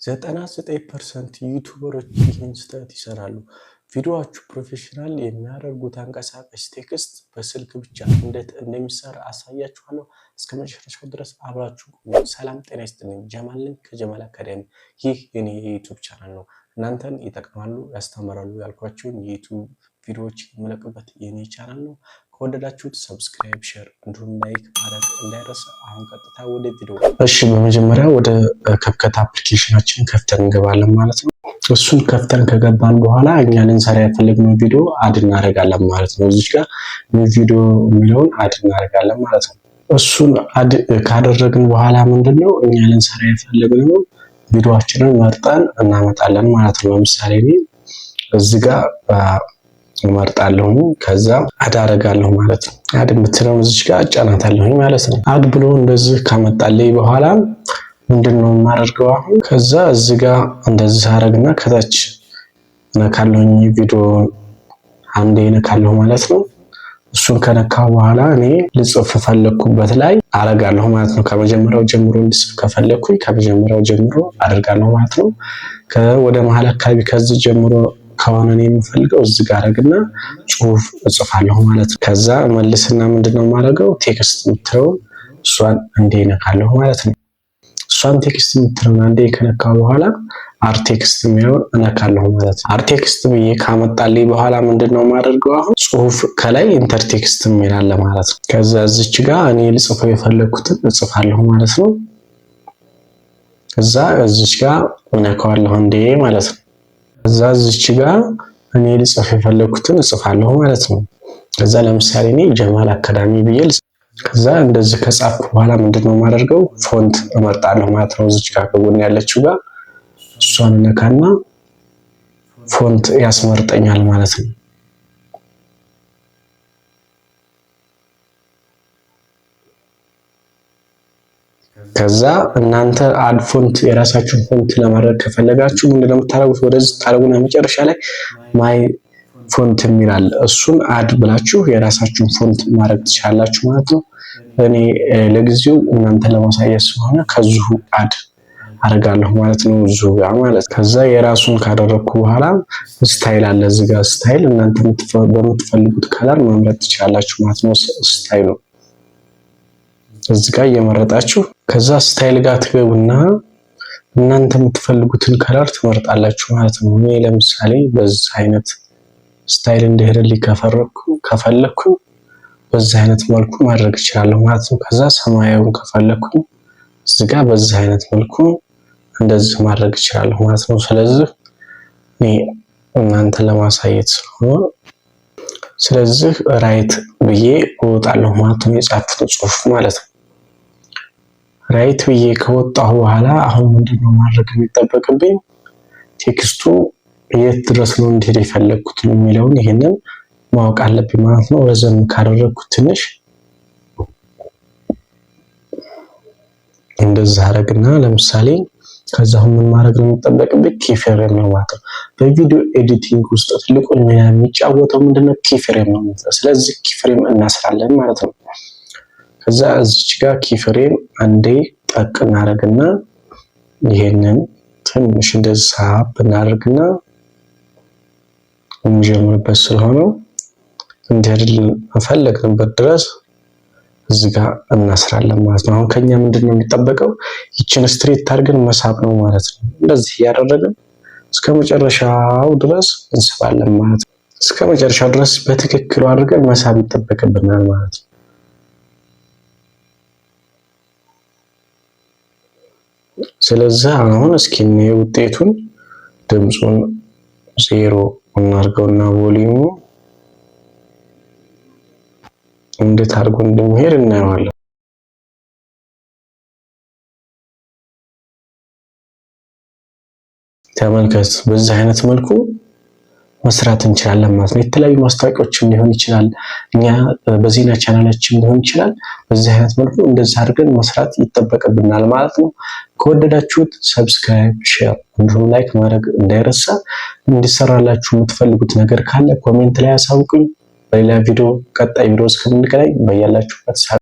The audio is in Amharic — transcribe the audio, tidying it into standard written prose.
99% ዩቱበሮች ይህን ስህተት ይሰራሉ። ቪዲዮዎቹ professional የሚያደርጉት አንቀሳቃሽ text በስልክ ብቻ እንዴት እንደሚሰራ አሳያችኋለሁ። እስከ መጨረሻው ድረስ አብራችሁ። ሰላም ጤና ይስጥልኝ። ጀማል ነኝ ከጀማል አካዳሚ። ይህ የኔ የዩቱብ ቻናል ነው። እናንተን ይጠቅማሉ፣ ያስተምራሉ ያልኳቸውን የዩቱብ ቪዲዮዎች የምለቅበት የኔ ቻናል ነው። ከወደዳችሁት subscribe፣ share እንዲሁም like ማድረግ እንዳይረሳ። አሁን ቀጥታ ወደ ቪዲዮ። እሺ፣ በመጀመሪያ ወደ CapCut application ኣችን ከፍተን እንገባለን ማለት ነው። እሱን ከፍተን ከገባን በኋላ እኛ ልንሰራ የፈለግነው ቪዲዮ add እናደርጋለን ማለት ነው። እዚች ጋር new video የሚለውን add እናደርጋለን ማለት ነው። እሱን add ካደረግን በኋላ ምንድነው እኛ ልንሰራ የፈለግነው ቪዲዮአችንን መርጠን እናመጣለን ማለት ነው። ለምሳሌ እኔ እዚህ ጋር እመርጣለሁ፣ ከዛ add አደርጋለሁ ማለት ነው። Add የምትለውን እዚች ጋር እጫናታለሁኝ ማለት ነው። Add ብሎ እንደዚህ ካመጣልኝ በኋላ ምንድን ነው የማደርገው አሁን? ከዛ እዚህ ጋር እንደዚህ አደርግና ከታች እነካለሁኝ፣ ቪዲዮ አንዴ እነካለሁ ማለት ነው። እሱን ከነካሁ በኋላ እኔ ልጽፍ ፈለግኩበት ላይ አረጋለሁ ማለት ነው። ከመጀመሪያው ጀምሮ እንድጽፍ ከፈለግኩኝ ከመጀመሪያው ጀምሮ አደርጋለሁ ማለት ነው። ወደ መሀል አካባቢ ከዚህ ጀምሮ ከሆነ እኔ የምፈልገው እዚህ ጋር አረግና ጽሁፍ እጽፋለሁ ማለት ነው። ከዛ መልስና ምንድነው የማደርገው? Text የምትለውን እሷን እንዴ እነካለሁ ማለት ነው። እሷን text የምትለውን አንዴ ከነካሁ በኋላ add text የሚለውን እነካለሁ ማለት ነው። Add text ብዬ ካመጣልኝ በኋላ ምንድነው የማደርገው አሁን? ጽሁፍ ከላይ enter text የሚል አለ ማለት ነው። ከዛ እዚች ጋር እኔ ልጽፈው የፈለግኩትን እጽፋለሁ ማለት ነው። ከዛ እዚች ጋር እነካዋለሁ እንዴ ማለት ነው። ከዛ እዚች ጋር እኔ ልጽፍ የፈለግኩትን እጽፋለሁ ማለት ነው። ከዛ ለምሳሌ እኔ ጀማል አካዳሚ ብዬ፣ ከዛ እንደዚህ ከጻፍኩ በኋላ ምንድነው የማደርገው? Font እመርጣለሁ ማለት ነው። እዚች ጋር ከጎን ያለችው ጋር እሷን ነካና font ያስመርጠኛል ማለት ነው። ከዛ እናንተ add font የራሳችሁን font ለማድረግ ከፈለጋችሁ ምንድነው የምታደርጉት? ወደዚህ ታደርጉና መጨረሻ ላይ my font የሚል አለ። እሱን add ብላችሁ የራሳችሁን font ማድረግ ትችላላችሁ ማለት ነው። እኔ ለጊዜው እናንተ ለማሳየት ስለሆነ ከዚሁ add አደርጋለሁ ማለት ነው፣ እዚሁ ጋር ማለት። ከዛ የራሱን ካደረግኩ በኋላ style አለ እዚህ ጋር፣ style እናንተ በምትፈልጉት color መምረጥ ትችላላችሁ ማለት ነው። Style ኡ እዚህ ጋር እየመረጣችሁ ከዛ style ጋር ትገቡና እናንተ የምትፈልጉትን color ትመርጣላችሁ ማለት ነው። እኔ ለምሳሌ በዚህ አይነት style እንዲሄድልኝ ከፈለኩ በዚህ አይነት መልኩ ማድረግ እችላለሁ ማለት ነው። ከዛ ሰማያዊውን ከፈለኩ እዚህ ጋር በዚህ አይነት መልኩ እንደዚህ ማድረግ እችላለሁ ማለት ነው። ስለዚህ እኔ እናንተ ለማሳየት ስለሆነ ስለዚህ right ብዬ እወጣለሁ ማለት ነው። የጻፍኩትን ጽሁፍ ማለት ነው። Right ብዬ ከወጣሁ በኋላ አሁን ምንድነው ማድረግ የሚጠበቅብኝ? Text ኡ የት ድረስ ነው እንዲሄድ የፈለግኩት የሚለውን ይሄንን ማወቅ አለብኝ ማለት ነው። ረዘም ካደረግኩት ትንሽ እንደዛ አደረግና ለምሳሌ ከዛ አሁን ምን ማድረግ ነው የሚጠበቅብኝ? Keyframe ነው ማለት ነው። በ video editing ውስጥ ትልቁን ሚና የሚጫወተው ምንድነው? Keyframe ነው ማለት ነው። ስለዚህ keyframe እናስራለን ማለት ነው። ከዛ እዚች ጋር keyframe አንዴ ጠቅ እናደርግና ይሄንን ትንሽ እንደዚህ ሳብ እናደርግና የሚጀምርበት ስለሆነው እንዲሄድልን ፈለግንበት ድረስ እዚህ ጋር እናስራለን ማለት ነው። አሁን ከኛ ምንድን ነው የሚጠበቀው? ይችን straight አድርገን መሳብ ነው ማለት ነው። እንደዚህ እያደረግን እስከ መጨረሻው ድረስ እንስባለን ማለት ነው። እስከ መጨረሻው ድረስ በትክክሉ አድርገን መሳብ ይጠበቅብናል ማለት ነው። ስለዚህ አሁን እስኪ ውጤቱን ድምፁን 0 እናድርገውና volume ኡ እንዴት አድርጎ እንደሚሄድ እናየዋለን። ተመልከት፣ በዚህ አይነት መልኩ መስራት እንችላለን ማለት ነው። የተለያዩ ማስታወቂያዎችም ሊሆን ይችላል፣ እኛ በዜና ቻናላችን ሊሆን ይችላል። በዚህ አይነት መልኩ እንደዚህ አድርገን መስራት ይጠበቅብናል ማለት ነው። ከወደዳችሁት subscribe፣ share እንዲሁም like ማድረግ እንዳይረሳ። እንዲሰራላችሁ የምትፈልጉት ነገር ካለ comment ላይ አሳውቁኝ። በሌላ ቪዲዮ፣ ቀጣይ ቪዲዮ እስከምንገናኝ በያላችሁበት